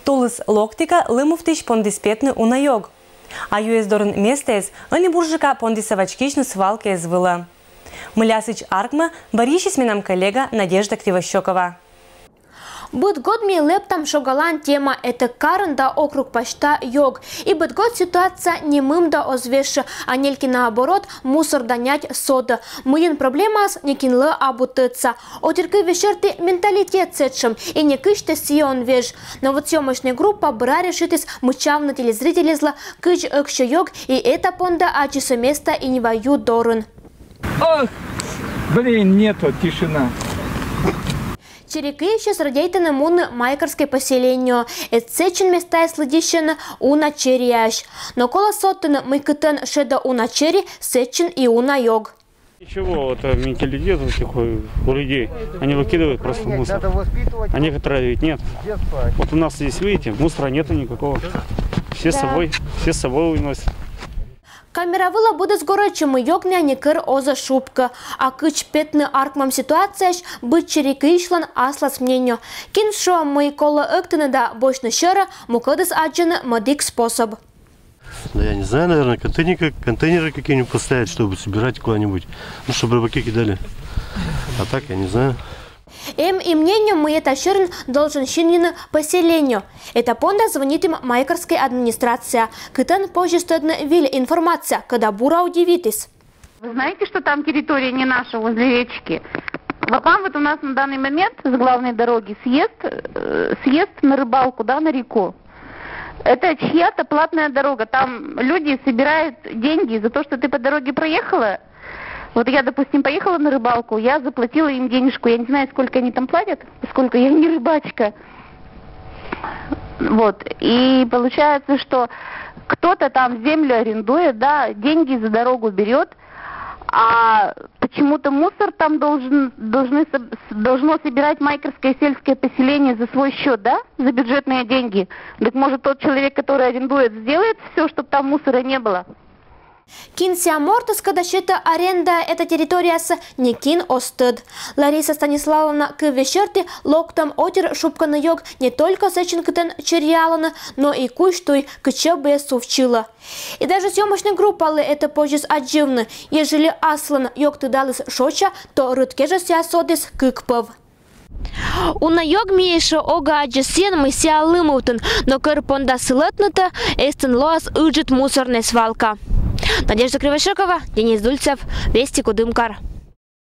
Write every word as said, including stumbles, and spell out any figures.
Тулыс локтіка лымувтысь пондіс петны уна ёг. А юэс дорын местаэз ӧні бурджыка пондіса вачкисьны свалкаэз вылӧ. Мыля сідз аркмӧ, бӧрйысис менам коллега Надежда Кривощёкова. Быд год ми лэптам шогалан тема этӧ карын да округ пасьта ёг. И быд год ситуация нимым да оз вежсьы, а нелькин наоборот, мусор да нять содӧ, мыйын проблемаыс некинлы абу тӧдса. Отир, кыв весьӧрті, менталитет сэтшӧм, и некысь тэ сійӧ он веж. Но вот съёмочнӧй группа быра решитіс мыччавны телезрительыслы, кыдз ӧксьӧ ёг, и эта понда аддзисӧ места Иньва ю дорын. Ох, блин, нету, тишина. Чери кыйысьӧс радейтӧны мунны Майкорскӧй поселениеӧ, эд сэтчӧн местаэс лыддьысьӧны уна чериаӧсь. Но колӧ содтыны, мый кытӧн шедӧ уна чери, сэтчӧн и уна ёг. Ничего, это менталитет вот такой у людей. Они выкидывают просто мусор. А некоторые ведь нет. Вот у нас здесь, видите, мусора нету никакого. Все с собой, все с собой уносят. Камера вылӧ быдӧс горӧдчӧ, мый ёг найӧ некор оз шупкы. А кыдз петны аркмӧм ситуацияысь, быд чери кыйысьлӧн аслас мнениеӧ. Кин шуӧ, мый колӧ ӧктыны да босьтны сьӧрӧ, мукӧдыс аддзӧны мӧдік способ. Да я не знаю, наверное, контейнеры, контейнеры какие-нибудь поставить, чтобы собирать куда-нибудь, ну, чтобы рыбаки кидали. А так я не знаю. Эм и мнениеӧ, мый эта сьӧрын должен синйыны поселениеӧ. Эта понда звонитім Майкорскӧй администрацияӧ, кытӧн позис тӧдны выль информация, кӧда бура удивитіс. Вы знаете, что там территория не наша возле речки? Вот там вот у нас на данный момент с главной дороги съезд, э, съезд на рыбалку, да, на реку. Это чья-то платная дорога. Там люди собирают деньги за то, что ты по дороге проехала. Вот я, допустим, поехала на рыбалку, я заплатила им денежку. Я не знаю, сколько они там платят, поскольку я не рыбачка. Вот. И получается, что кто-то там землю арендует, да, деньги за дорогу берет, а почему-то мусор там должен, должны, должно собирать Майкорское сельское поселение за свой счет, да, за бюджетные деньги. Так может, тот человек, который арендует, сделает все, чтобы там мусора не было? Кин сійӧ мортыс, кӧда сетӧ арендаӧ эта территориясӧ, некин оз тӧд. Лариса Станиславовна кыв весьӧрті, локтӧм отир шупкыны ёг не только сэтчӧн, кытӧн чериалӧны, но и кузь туй, кытчӧ бы эз сувтчылӧ. И даже съёмочнӧй группалы эта позис аддзывны. Ежели аслым ёг тыдаліс шоча, то рыт кежӧ сійӧ содіс кык пӧв. Уна ёг ми ещӧ ог аддзы сійӧн, мый сійӧ лымувтын, но кӧр понда сылӧтнытӧ эстын лоас ыджыд мусорнӧй свалка. Надежда Кривощёкова, Денис Дульцев, Вести, Кудымкар.